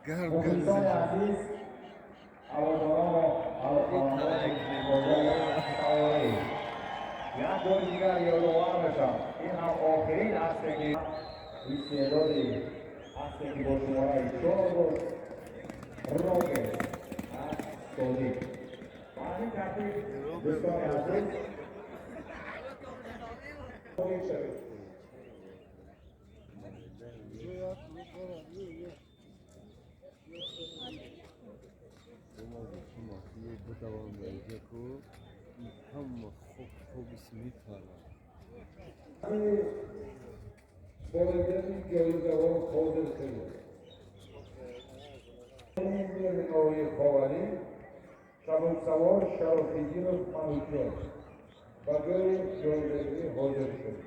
Мухлисони азиз, ҳаводоронро, алоқамандони, як бори дигар ёдовар мешавам, ин ҳам охирин аспе, ки истеъдоди аспе, ки бо шумораи 4 буд, Рогес аз тоҷик. Ба ҳамин тартиб, дӯстони азиз, шавед. Ҳама хоб хобис мепарад. Болидани ҷоизаҳо ҳозир шудед. Ноҳияи Ховарӣ, сабуксавор Шарофиддинов Манучер ба ҷои ҷоизагирӣ ҳозир шуд.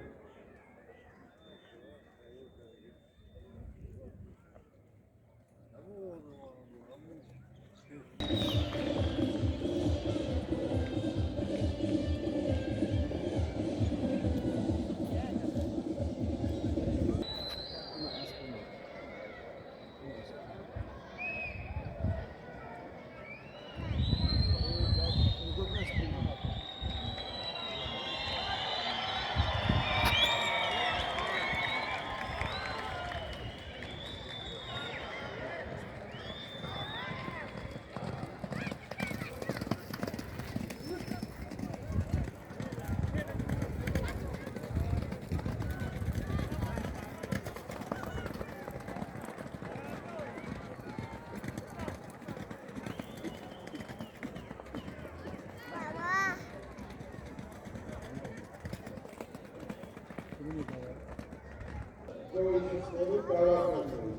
Даъват менамоем.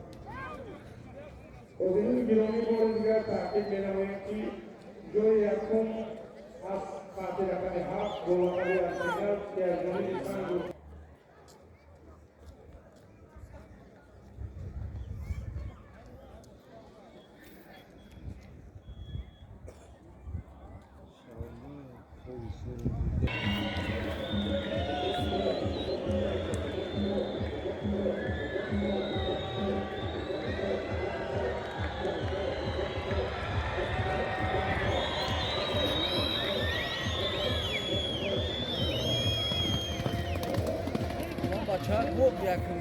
Ҳозирини гиромӣ, бори дигар таъкид менамоем, ки ҷои якум аз таҳти рақами 7 бо лақаби Арсенал, ки аз ҷониби Санҷу Бача гуфт якум.